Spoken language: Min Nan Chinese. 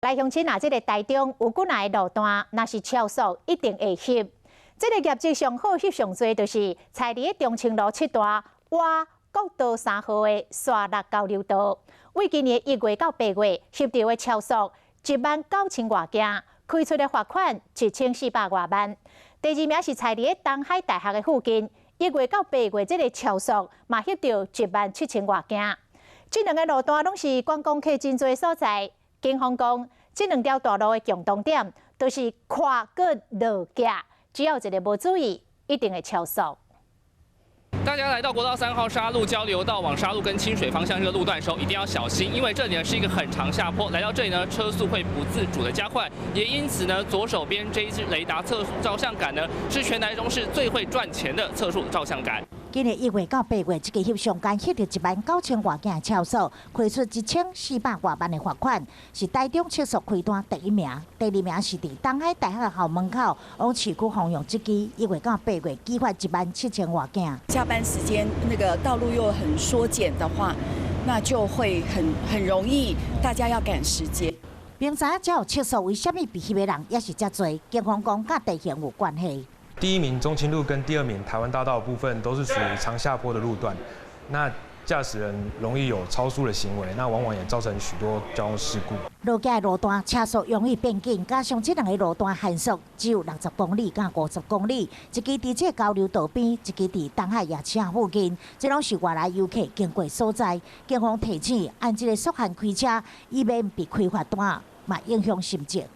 來鄉親啊，這个台中有幾若个路段，若是超速，一定會翕。這个業績上好、翕上濟，就是在佇中清路七段倚國道三號的沙鹿交流道。為今年1月到8月，翕著的超速1萬9千外件，開出的罰款1400外萬。第二名是在佇東海大學的附近，1月到8月這个超速嘛翕著1萬7千外件。這兩个路段攏是觀光客真濟的所在。警方講，這兩條大路的共同點，就是寬閣落崎，只要一个無注意，一定會超速。大家來到國道三號沙鹿交流道往沙鹿跟清水方向這個路段的時候，一定要小心，因為這裡呢是一個很長下坡，來到這裡呢，車速會不自主的加快，也因此呢，左手邊這一支雷達測速照相桿呢，是全台中市最會賺錢的測速照相桿。今年1月到8月，這个翕相間翕著1萬9千外件的超速，開出1400外萬的罰款，是台中測速開單第一名。第二名是佇東海大學校門口往市區方向這支，1月到8月舉發1萬7千外件。下班時間那個道路又很縮減的話，那就會很容易，大家要趕時間。明知影遮有測速，為啥物被翕的人猶是遮濟？警方講佮地形有關係。第一名中清路跟第二名台灣大道的部分都是屬於長下坡的路段，那駕駛人容易有超速的行為，那往往也造成許多交通事故。落崎的路段車速容易變緊，加上這兩个路段限速只有60公里佮50公里，一支佇這个交流道邊，一支佇東海夜市附近，這攏是外來遊客經過所在。警方提醒，按這个速限開車，以免被開罰單，嘛影響心情。